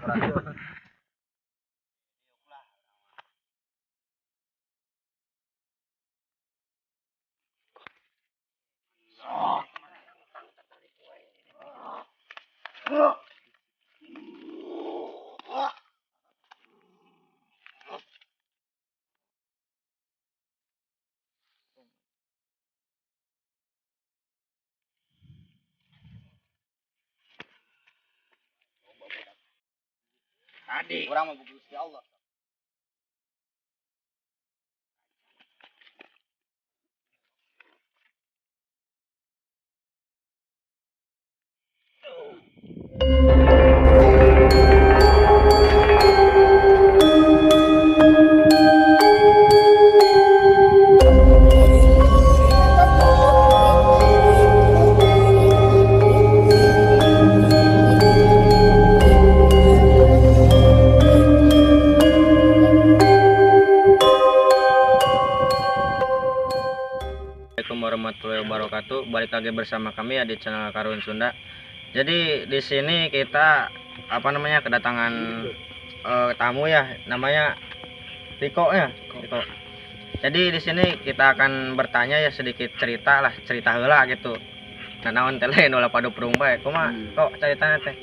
Sampurasun. Tadi Urang mah Gusti Allah. Assalamualaikum warahmatullahi wabarakatuh. Balik lagi bersama kami ya di channel Karuhun Sunda. Jadi di sini kita apa namanya kedatangan tamu ya, namanya Riko ya, Riko. Jadi di sini kita akan bertanya ya sedikit cerita lah, cerita heula gitu. Nah, naon teh lain ulah padu perung bae. Kumaha kok ceritanya teh?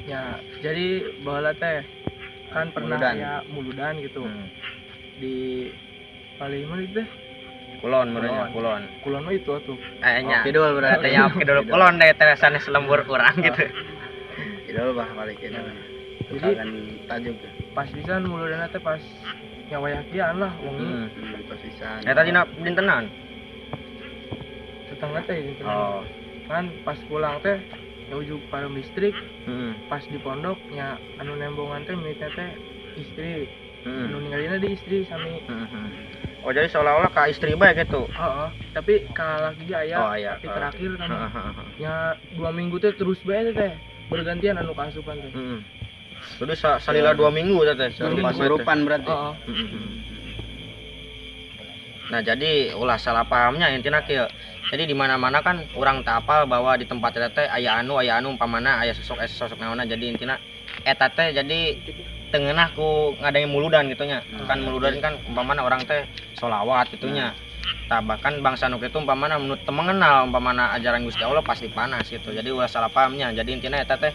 Ya, jadi baheula teh kan pernah Muludan. Ya muludan gitu di paling mana itu teh? Kulon menurutnya, kulon. Kulon mah itu tuh. Eh nya. Oh, kidul berarti. Katanya kidul kulon deh teh sanes lembur kurang gitu. Kidul bah balik ini. Jadi- Tukangan tajuk. Pas pisan muludan teh pas nyawayakian lah wengi. Pas pisan. Eta dina dintenan. Tetangga teh gitu. Oh. Kan pas pulang teh ya ujug parum listrik, pas di pondok nya anu nembongan teh miliknya teh istri. Anu ninggalina di istri sami. Oh, jadi seolah-olah ke istri bae gitu. Heeh, tapi ka laki ge aya, Oh, aya. tapi terakhir kan nya 2 minggu teh terus bae teh bergantian anu kaasupan teh. Jadi salila 2 minggu teh. Surupan berarti. Heeh. Nah, jadi ulah salah pahamnya intinya kieu. Jadi di mana-mana kan orang tak apal bahwa di tempat eta teh aya anu umpamana aya sosok sosok naonna, jadi intina eta teh jadi tengenah ku ngadain muludan gitu nya. Kan muludan kan umpamana orang teh solawat gitu nya. Tah, bahkan bangsa nu kitu umpamana menurut teu mengenal umpamana ajaran Gusti Allah pasti panas gitu. Jadi ulah salah pahamnya. Jadi intina eta teh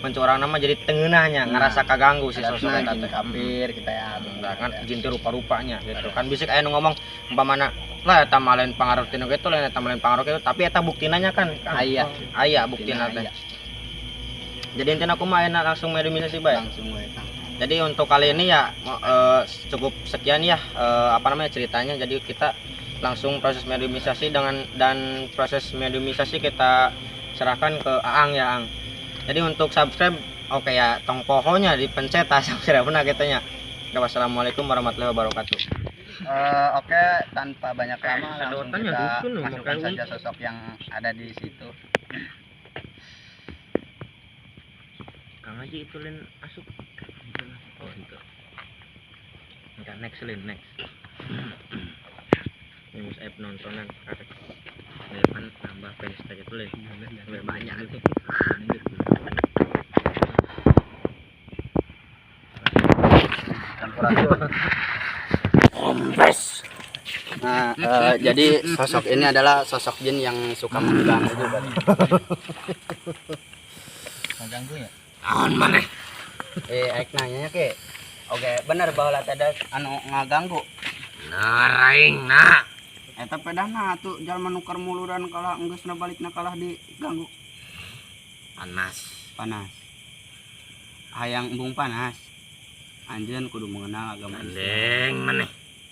urang nama jadi tengenahnya ngerasa kaganggu si sosok Adatna eta jin teh. kafir kita ya. Nah, kan jin teh rupa-rupanya gitu kan bisik aya nu ngomong umpamana lah eta mah lain pangaruh tinu kitu, lain eta mah lain pangaruh kitu, tapi eta buktina nya kan Aya. Aya buktina teh. Jadi intina kumaha ayeuna, langsung mediumisasi bae? Langsung we, Kang. Jadi untuk kali ini ya cukup sekian ya apa namanya ceritanya. Jadi kita langsung proses mediumisasi dengan dan proses mediumisasi kita serahkan ke Aang ya, Ang. Jadi untuk subscribe oke ya, tong pohonya dipencet ah subscribe nah gitu nya. Wassalamualaikum warahmatullahi wabarakatuh. Oke, tanpa banyak lama langsung Sedotannya kita dusun loh, masukkan makanya. Saja sosok yang ada di situ. Kang Haji itu lin asup. Oh itu. Enggak, next lin next. Ini saya penontonan karek. Ini kan nambah fans gitu lin. Lebih banyak nih. Sampurasun. Nah, jadi sosok ini adalah sosok jin yang suka mengganggu juga. Mengganggu ya? Naon maneh? Eh, aik nanya ke. Oke, bener bahwa ada anu ngaganggu. Nah, nah. Eta pedahna atuh jalma nukar muludan kalah enggeusna balikna kalah diganggu. Panas. Panas. Hayang embung panas. Anjeun kudu mengenal agama Islam. Gandeng maneh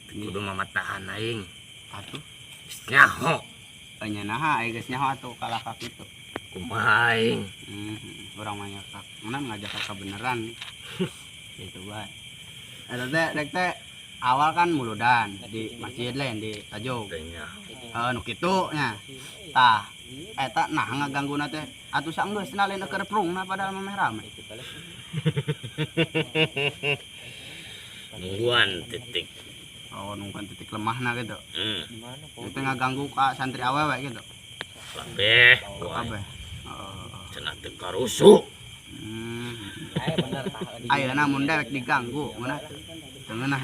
kudu mamatahan aing. Atuh, Geus nyaho. Nya naha aya geus nyaho atuh kalah ka kitu. Kumaha aing? Urang mah nya kak, ngeunah ngajak ka kebenaran. Gitu bae. Eta teh rek teh awal kan muludan di masjid lain di Tajug. Teu nyaho. Heuh, nu kitu nya. Tah, eta nah ngagangguna teh atuh saenggeusna lain keur prungna padahal mah meh rame. Nungguan titik. Oh, nungguan titik lemahna gitu. Hmm. Itu ngaganggu ka santri awewe gitu. Kabeh wae. Kabeh. Oh. Cenah teu karusuh. Ayeuna mun dewek diganggu ngeunah teu? Teu ngeunah.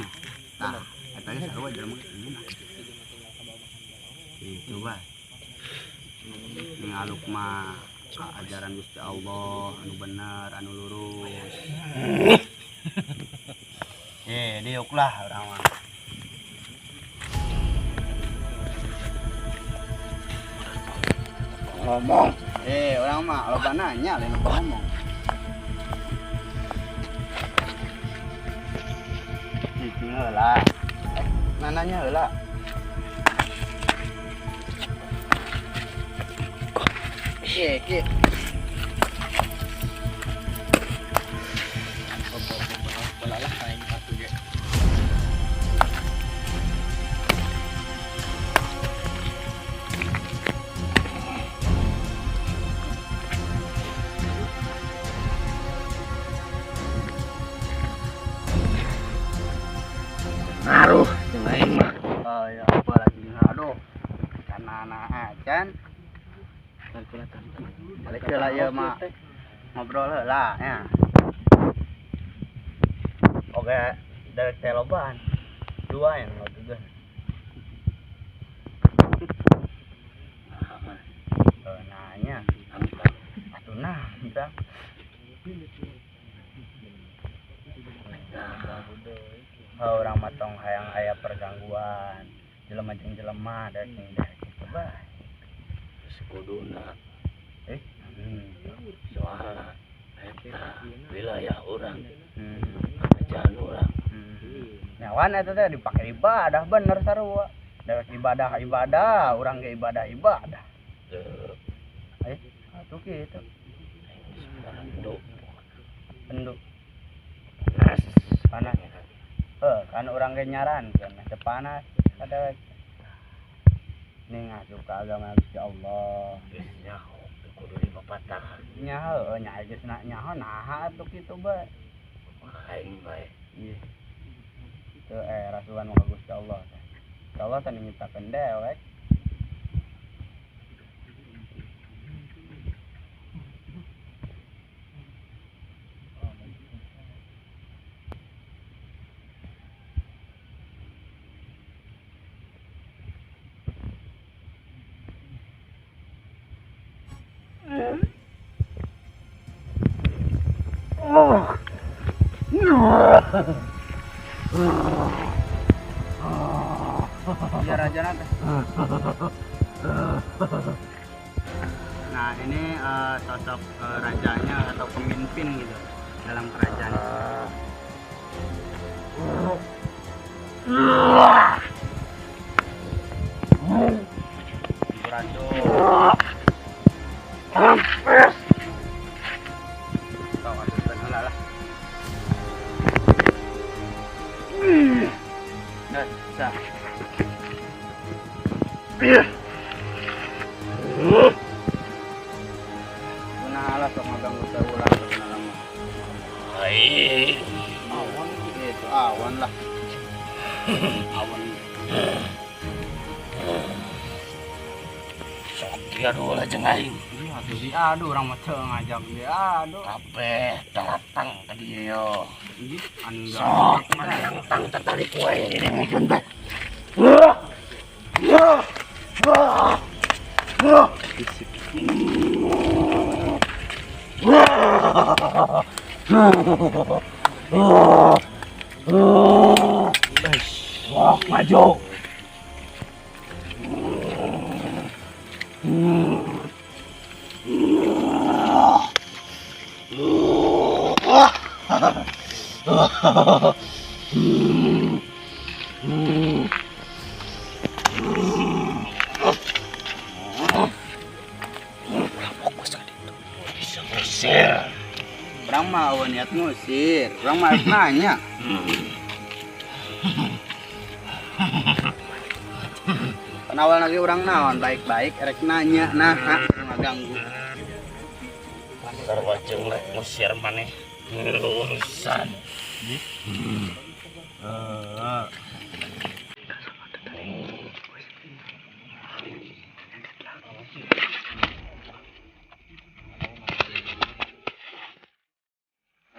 Tah, eta ge sarua jelema teu ngeunah. Kitu bae. Ngaluk mah ajaran Gusti Allah anu bener, anu lurus. Diuk lah urang mah. Ngomong. Orang mah loba nanya lain loba ngomong. Cicing heula. Nanya heula. Ki. Ngaruh jeung aing mah. Oh ya, apa lagi aduh. Kana acan. Balik heula ieu mah. Ngobrol heula nya. Oke, dari teloban. Dua yang lo juga. Nanya. Atuh nah, bisa. Orang matong hayang aya pergangguan jelema jeung jelema daek kitu bae. Geus kuduna. Soalna eta wilayah urang. Kerajaan urang. Nyawan eta teh dipake ibadah bener sarua. Dewek ibadah ibadah, urang ge ibadah ibadah. Atuh kitu. Bendu. Bendu. Panas. Kan urang ge nyarankeun teu panas ka dewek. Ning asup ka agama Gusti Allah. Geus nyaho teu kudu dipapatahan. Nya heueuh nya geus nyaho naha atuh kitu bae. Aing bae. Ih. Teu rasulan ka Gusti Allah teh. Gusti Allah teh nyiptakeun dewek. Nah ini sosok rajanya atau pemimpin gitu dalam kerajaan. Awan lah. Awan. Sok diadu lah jeung aing. Iya atuh diadu urang mah teu ngajak diadu. Kabeh datang ka dieu. Sok datang tatarik wae dengekeun teh. Wah, maju. Fokus kan itu. Bisa ngusir. Urang mah eueuh niat ngusir, urang mah nanya. Kan awal lagi urang naon baik-baik erek nanya nah ngaganggu. Sarua jeung rek ngusir maneh urusan.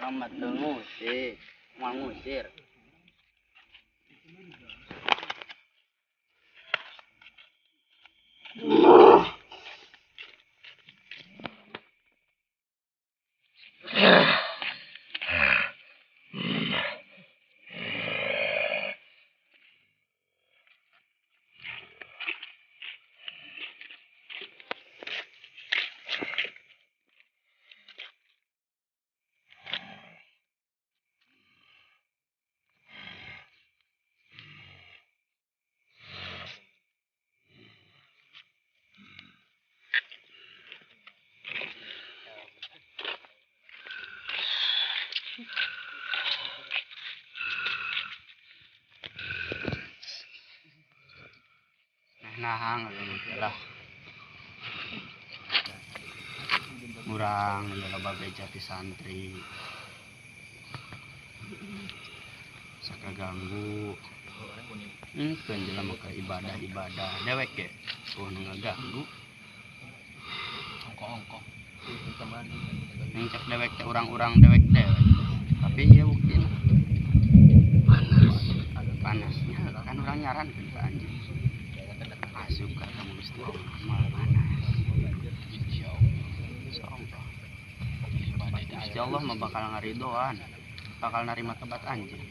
Urang mah teu ngusir, moal ngusir. Nah, lah urang ya loba beja ti santri sakaganggu keun jelema ka ibadah-ibadah dewek ge eueuh nu ngaganggu ongkoh-ongkoh ning cek dewek teh urang-urang dewek dewek tapi ieu buktina panas panasnya kan urang nyarankeun ka anjeun asup ka kamu Gusti Allah malah panas. Insyaallah Gusti Allah mah bakal ngaridoan, bakal narima tobat anjeun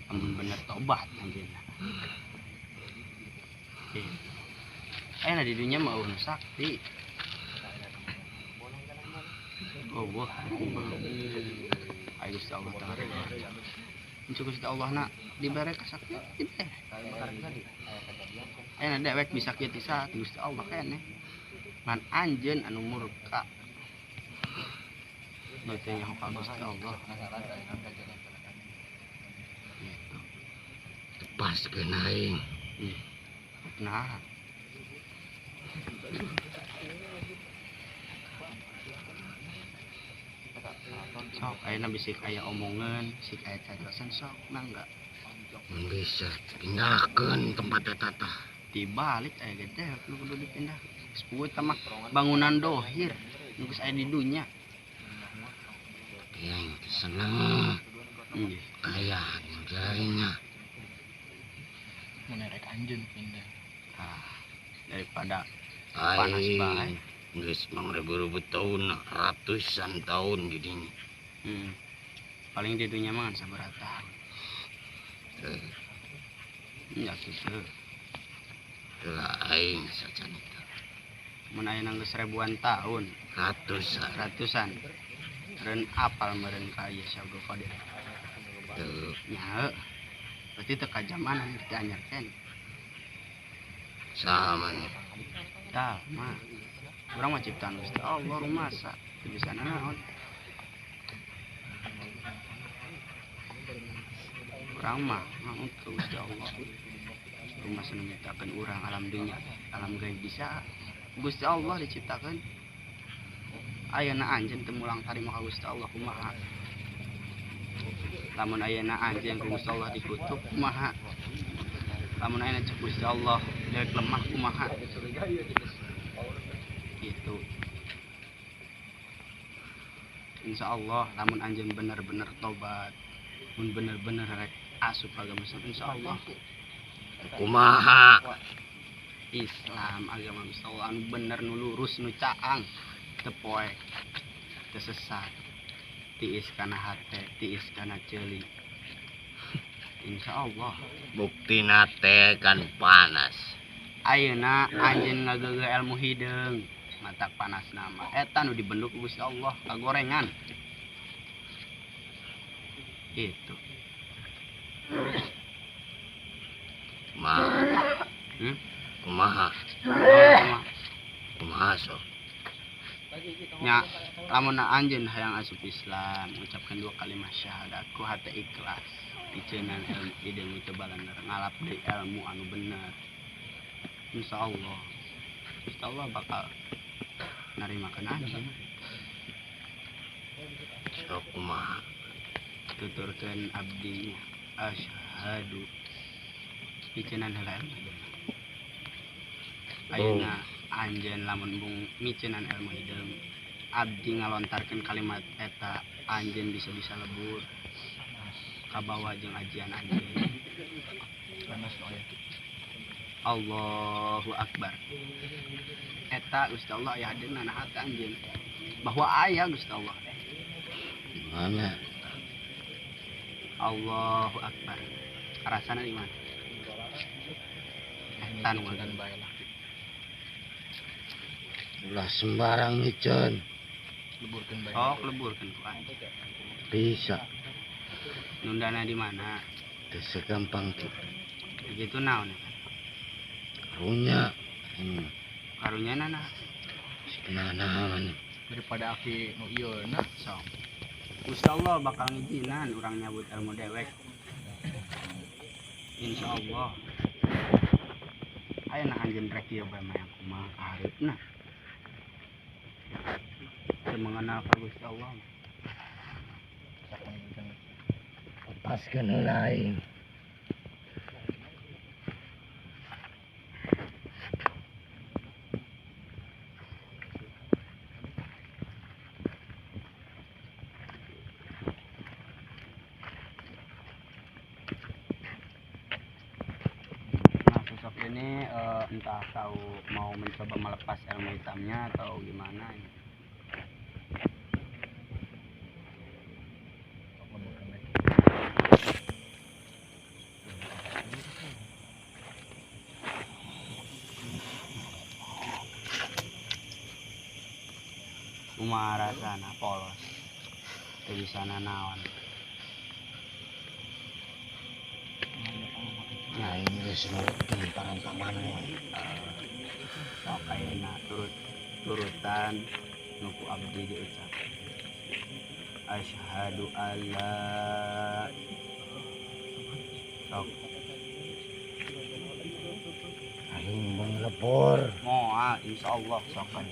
amun bener tobat anjeun. Ayeuna di dunya mah eueuh sakti. Oh, wah. Ayo Gusti Allah teh ngaridoan. Untuk Gusti Allah na dibere kasakti dibere. Ayeuna dewek bisa kieu ti saha ti Gusti Allah keneh. Ngan anjeun anu murka. Nu teu nyaho ka Gusti Allah. Gitu. Tepaskeun aing. Ih. Nah. Sok ayeuna bisi aya omongan, bisi aya cariosan sok mangga. Mun bisa pindahkeun tempat eta tah. Dibalik aya ge teh nu kudu dipindah. Geus puguh tah mah bangunan dohir nu geus aya di dunya. Aing teh seneng. Nggih. Aya nu jarinya. Mun erek anjeun pindah. Ah, daripada panas bae. Geus mangribu-ribu tahun, ratusan tahun di dinya. Paling di dunya mah ngan sabaraha tahun. Enggak kitu. Lah aing sacan itu. Mun ayeuna geus ribuan tahun, ratusan. Ratusan. Ren apal meureun ka ieu Syekh Abdul Qadir. Teu. Nya heuh. Berarti teu kajamanan teu anyar keneh. Saha maneh? Tah mah. Urang mah ciptaan Gusti Allah rumasa, teu bisa nanaon. Urang mah nganut ka Gusti Allah. Rumasa nu nyiptakeun urang alam dunya, alam gaib bisa. Gusti Allah diciptakeun. Ayeuna anjeun teu mulang tarima ka Gusti Allah kumaha? Lamun ayeuna anjeun ku Gusti Allah dikutuk kumaha? Lamun ayeuna cek Gusti Allah dewek lemah kumaha? Gitu. Insya Allah lamun anjeun bener-bener tobat, mun bener-bener rek asup agama Islam, insya Allah. Kumaha? Islam agama Gusti Allah anu bener nu lurus nu caang, teu poek, teu sesat, tiis kana hate, tiis kana ceuli. Insya Allah. Buktina teh kan panas. Ayeuna anjeun ngageugeuh ilmu hideung, matak panas nama. Eta nu dibenduk ku Gusti Allah kagorengan. Gitu. Kumaha? Kumaha? Kumaha? Kumaha sok? Nya lamun anjeun hayang asup Islam, ucapkan dua kalimat syahadat ku hate ikhlas. Diceunan ilmu hideung teu balaner, ngalap deui ilmu anu bener. Insya Allah, Insya Allah bakal narimakeun anjeun. Sok kumaha? Tuturkeun abdi asyhadu. Miceunan heula ilmu. Ayeuna anjeun lamun bung miceunan ilmu hideung Abdi ngalontarkeun kalimat eta, anjeun bisa-bisa lebur kabawa jeung ajian anjeun. Allahu Akbar. Eta Gusti Allah aya hadirna na hati anjeun bahwa aya Gusti Allah. Mana? Allahu Akbar. Rasana di mana? Eta nu Dan bae lah. Ulah sembarang miceun. Leburkeun bae. Oh, leburkeun ku anjeun. Bisa. Nundana di mana? Teu segampang kitu. Begitu naon? Karunya. Karunya nana. Naon daripada aki nu ieu na sok. Gusti Allah bakal ngijinan urang nyabut ilmu dewek. Insyaallah. Ayeuna anjeun rek ieu bae mah kumaha kahareupna. Teu mengenal ka Gusti Allah. Lepaskeun heula aing. Nah, sosok ini entah tahu mau mencoba melepas ilmu hitamnya atau gimana ini. Kumaha rasana polos teu bisa nanaon. Aing geus nurutkeun parentah maneh. Sok ayeuna turutan nu ku abdi diucap. Asyhadu alla sok aing mung lebur. Moal insyaallah sok kan.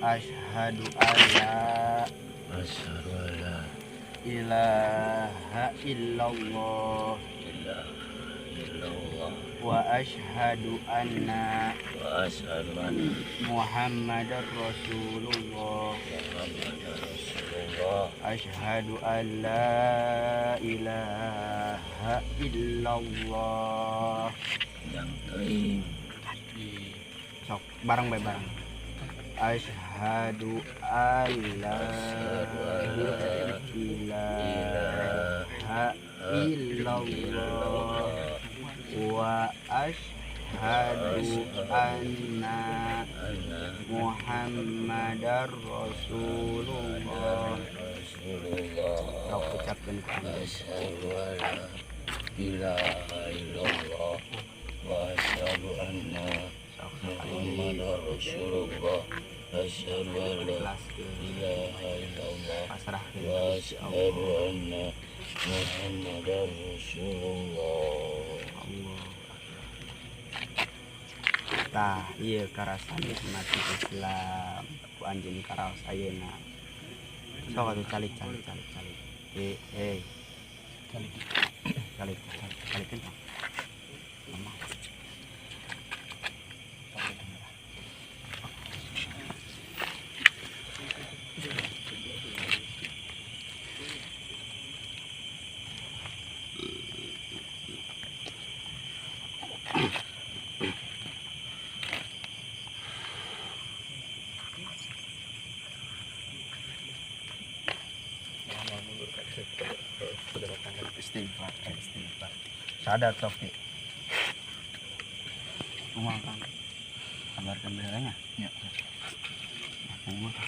Asyhadu alla Asyhadu alla ilaha illallah ilaha illallah wa asyhadu anna wa asyhadu anna Muhammadar Rasulullah. Muhammadar Rasulullah. Asyhadu an la ilaha illallah. Yang teuing. Sok bareng bae bareng. Asyhadu alla ilaha illallah wa asyhadu anna Muhammadar Rasulullah. Sok ucapkeun ku anjeun. Asyhadu alla ilaha illallah wa asyhadu anna Muhammadar Rasulullah. Asyhadu an la ilaha illallah wa asyhadu anna Muhammadar Rasulullah. Allah. Tah ieu karasan nikmati Islam ku anjeun karaos ayeuna. Sok atuh calik calik calik calik. Calik calik calik calikeun. Lemah. Istighfar, istighfar. Sadar sok ki. Kumaha Kang? Kabarkeun bae nya? Ya. Kumaha?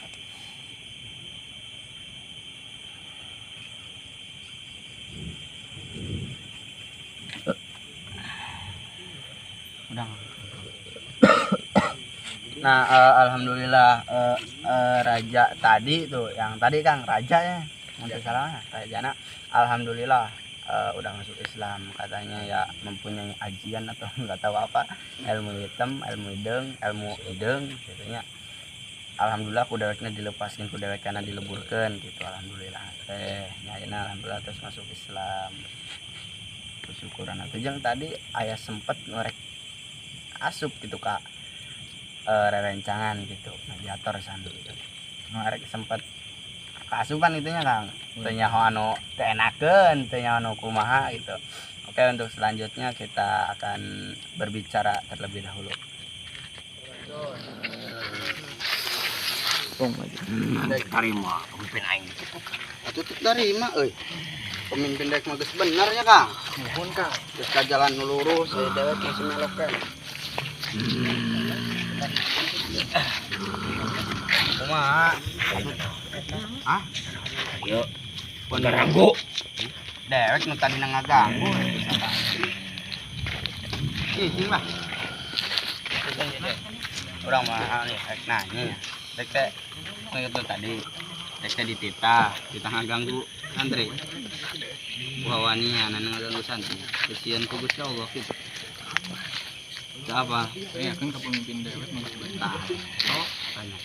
Udah. Nah, alhamdulillah raja tadi tuh, yang tadi Kang, raja ya. Nanti salah, rajana alhamdulillah udah masuk Islam katanya ya, mempunyai ajian atau nggak tahu apa, ilmu hitam, ilmu hideung gitunya. Alhamdulillah ku dewekna dilepaskeun, ku dewekna dileburkeun gitu, alhamdulillah teh. Nya ayeuna alhamdulillah terus masuk Islam. Syukuran atuh jeung tadi aya sempet ngorek asup gitu ka rerencangan gitu, mediator sandi gitu. Ngorek sempet kaasupan gitu nya Kang. Teu nyaho anu teu enakeun, teu nyaho anu kumaha gitu. Oke, untuk selanjutnya kita akan berbicara terlebih dahulu. Tarima pemimpin aing gitu. Atuh teu tarima euy. Pemimpin dek mah geus bener nya Kang. Nuhun Kang. Geus ka jalan nu lurus euy dewek masih melokeun. Kumaha? Hah? Ayo. Ganggu. Dewek nu tadina ngaganggu bisa Kang. Ih, lah. Urang mah rek nanya. Rek teh nu tadi. Rek teh dititah, dititah ngaganggu santri. Wawanian anu ngaganggu santri. Kesian ku Gusti Allah kitu. Itu apa? Saya yakin ke pemimpin dewek mah geus bener. Tah. Oh, banyak.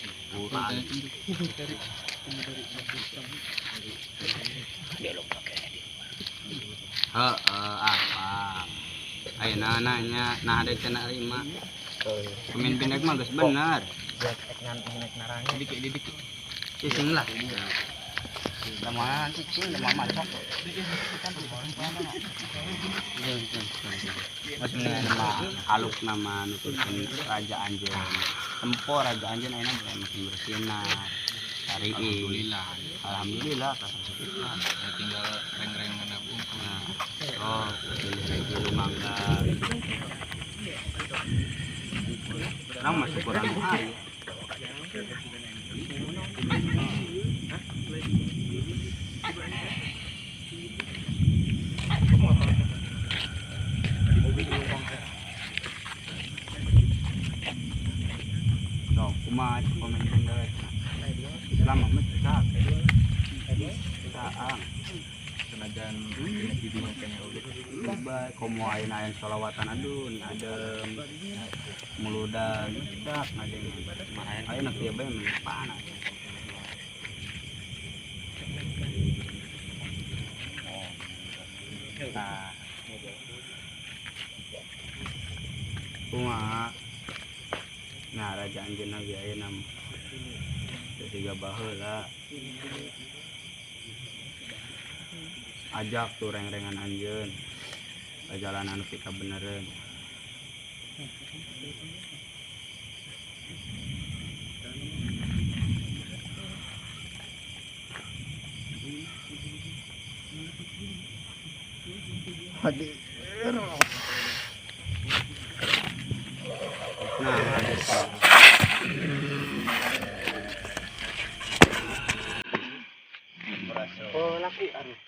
Dialog pakai. Heeh, apa? Ayeuna nanya, nah ada cenah lima. Pemimpin dek mah geus bener. Didik. Cicing lah. Lama cicing, lama macok. Mas mendingan nama aluk nama nuturkeun Raja Anjeun. Tempo Raja Anjeun ayeuna makin bersinar. Hari Alhamdulillah. Alhamdulillah atas Islam. Ya tinggal reng-reng nabung. Nah, oh, pilih regi mangga. Orang masuk kurang air. Sok kumaha pemimpin dewek. Islam mah cak. Saang. Senajan didinya kene oge. Bae komo ayeuna aya sholawatan aduh adem muludan cak ngadeng. Ayeuna kieu bae mah panas. Nah. Kumaha? Nah, Raja Anjeunna ge ayeuna tiga baheula. Ajak tuh reng-rengan anjeun. Perjalanan anu pika benereun. Hadir. Nah, ada. Oh, laki aduh.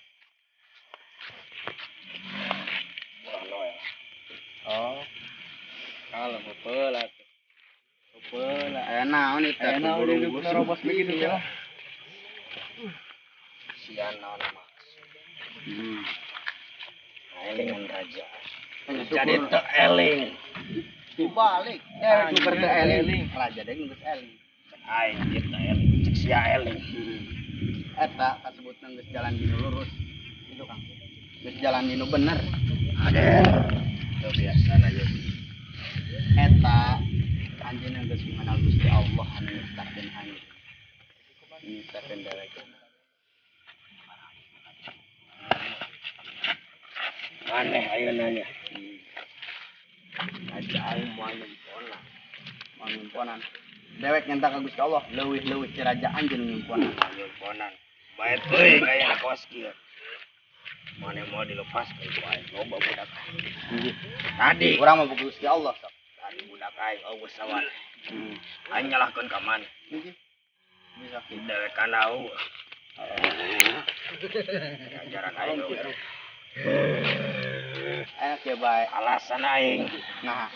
Oh. Kalau bepeula. Bepeula aya naon itu? Aya naon hidup nerobos begitu ya. Sian naon mah. Elingan raja. Jadi teu eling. Dibalik. Dewek nu teu eling. Raja deui geus eling. Cek aing ieu teu eling, cek sia eling. Eta kasebutna geus jalan dinu lurus. Itu Kang. Geus jalan dinu bener. Hadir. Teu biasa aja. Eta anjeunna geus mengenal Gusti Allah anu nyiptakeun anjeun. Nyiptakeun dewek. Aneh ayeuna nya. Raja aing moal nyemponan. Moal nyemponan. Dewek nyenta ka Gusti Allah leuwih-leuwih ti raja anjeun nyemponan. Nyemponan. Bae teuing aya kos kieu. Mane moal dilepaskeun ku aing loba budak. Tadi urang mah Gusti Allah sok. Tadi budak aing eueuh sawan. Aing nyalahkeun ka maneh. Bisa kieu. Dewek kana eueuh. Ajaran aing eueuh. Enak ya bae alasan aing. Nah,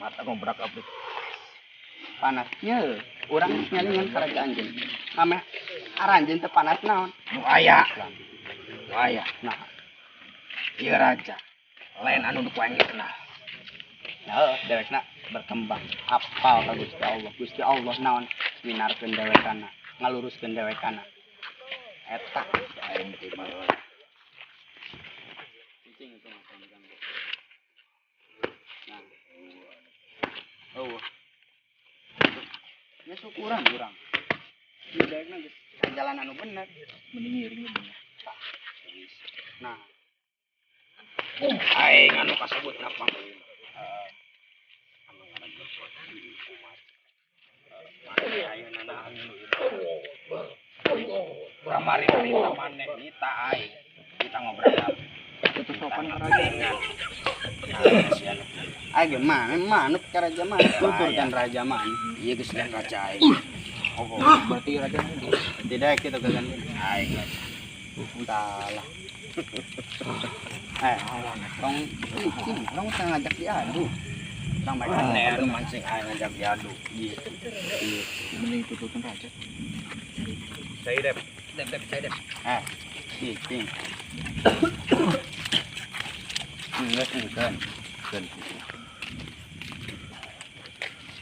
mata ngobrak abrik. Panas nya. Urang nyalingan ka raja anjeun. Ameh aranjeun teu panas naon? Nu aya. Nu aya. Nah, ieu raja lain anu ku aing kenal. Nah, dewekna berkembang. Apal ka Gusti Allah. Gusti Allah naon nyinarkeun dewekana, ngaluruskeun dewekana. Eta aing teh baheula. Cicing itu mah ganggu. Syukuran urang. Ieu daekna geus jalan anu bener. Mending ngiring bener. Nah, aing anu kasebutna panglima. Anu ngaran umat. Ayeuna na kamari harita maneh nita aing. Kita ngobrol. Itu sopan ka raja. Aing mah manut ka raja mah, tuturkan raja mah. Ieu geus lain raja aing. Oh, berarti raja tidak kita keganti. Aing raja. Salah. Tong cicing, tong ngajak diadu. Tong baik aneh anu mancing aing ngajak diadu. Iya. Mending tuturkan raja. Saya dep, dep saya dep. Cicing. Enggak kan.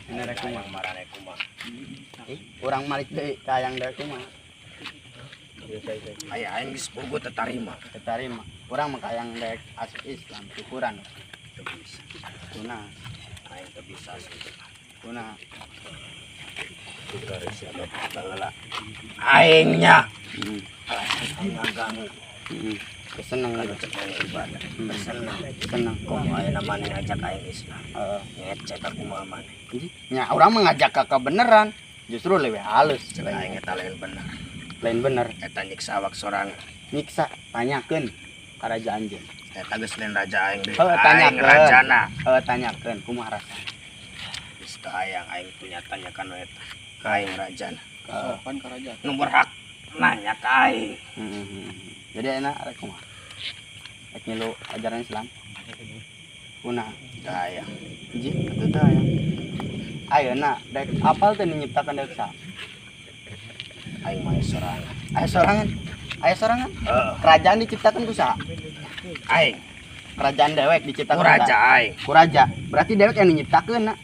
Ini rek kumaha marane kumaha. Urang malik deui ka hayang deui kumaha. Aya aing geus bogo teu tarima. Teu tarima. Urang mah hayang deuk asup Islam syukuran. Teu bisa. Kuna aing teu bisa asup. Kuna aing nya. Ngaganggu. Seneng anu cek maneh ibadah. Seneng. Seneng. Komo ayeuna maneh ngajak aing Islam. Ngecek aku mah maneh. Nya urang mah ngajak ka kebenaran. Justru leuwih halus. Cek aing eta lain bener. Lain bener. Eta nyiksa awak sorangan. Nyiksa, tanyakeun ka raja anjeun. Eta geus lain raja aing deui. Heuh, Aing tanyakeun. rajana. Heuh, tanyakeun kumaha rasana. Geus teu hayang aing punya tanya ka nu eta. Ka aing rajana. Sopan ka raja. Nu berhak nanya ka aing. Jadi enak rek kumaha? Rek ngilu ajaran Islam. Kuna Teu hayang. Ji, atuh teu hayang. Ayeuna dek apal teh nyiptakeun dek sa? Aing mah sorangan. Aya sorangan. Aya sorangan. Heeh. Kerajaan diciptakan ku saha? Aing. Kerajaan dewek diciptakan Ku raja aing. Ku raja. Berarti dewek yang nyiptakeun na.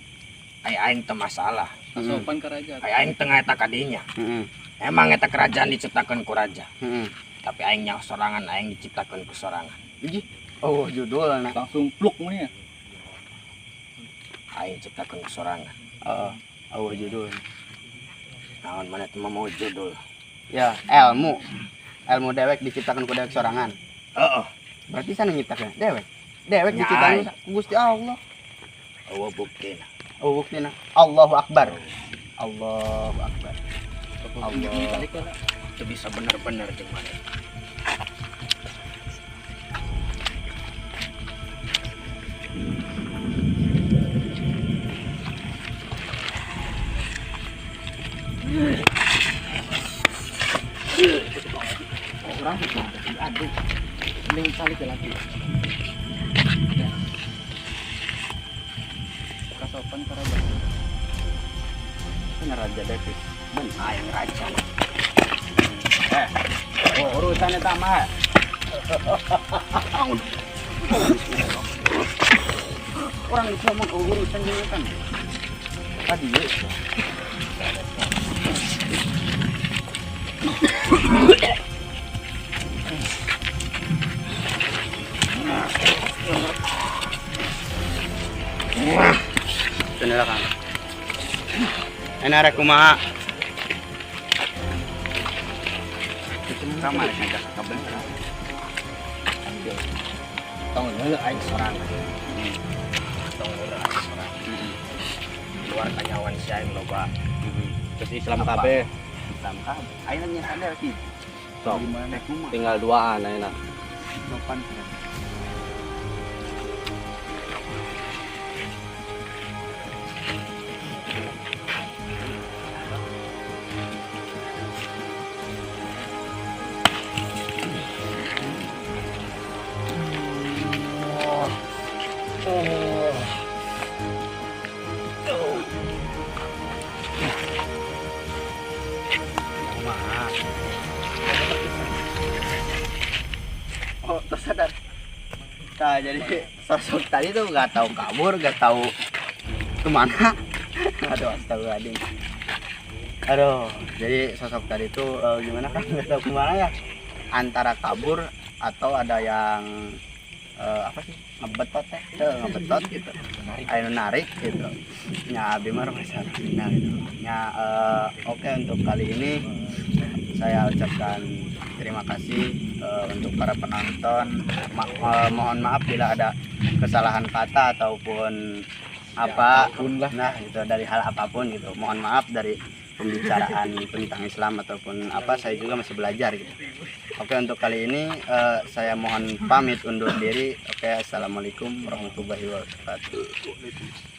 Ai aing teu masalah. Sopan ka raja. Ai aing teu ngaeta ka dinya. Heeh. Emang eta kerajaan diciptakeun ku raja. Heeh. Tapi aing nyaho sorangan, aing diciptakeun ku sorangan. Iji. Oh, judulna. Langsung pluk mun ya. Aing ciptakeun ku sorangan. Heeh. Oh, judul. Naon maneh teh mau judul? Ya, ilmu. Ilmu dewek diciptakan ku dewek sorangan. Heeh. Berarti sana nyiptakeun dewek. Dewek diciptakan ku Gusti Allah. Eueuh buktina. Eueuh buktina. Allahu Akbar. Allahu Akbar. Allah. Teu bisa bener-bener jeung maneh. Orang diadu. Mending calik lagi. Kasopan ka raja. Bener raja Davis. Ben aing raja. Oh, urusan eta mah. Orang geus ngomong urusan jeung eta. Tadi ye. Bener kan? Enak rek kumaha? Sama rek ngajak ka bener. Tong heula aing sorangan. Tong heula aing sorangan. Luar kanyawan si aing loba. Terus Islam kabeh. Islam kabeh. Ayeuna nya sadar sih. Sok. Tinggal duaan ayeuna. Sopan. Oh, tersadar. Nah, jadi sosok tadi tuh nggak tahu kabur, nggak tahu kemana. Aduh, astagfirullahaladzim. Aduh, jadi sosok tadi tuh gimana kan nggak tahu kemana ya? Antara kabur atau ada yang apa sih, ngebetot teh. Teu ngebetot gitu, aya nu narik gitu nya. Abi mah rumasa nah gitu nya. Oke, untuk kali ini saya ucapkan terima kasih untuk para penonton. Mohon maaf bila ada kesalahan kata ataupun apa apapun lah. Nah gitu, dari hal apapun gitu, mohon maaf dari pembicaraan tentang Islam ataupun apa, saya juga masih belajar gitu. Oke, untuk kali ini saya mohon pamit undur diri. Oke, assalamualaikum warahmatullahi wabarakatuh.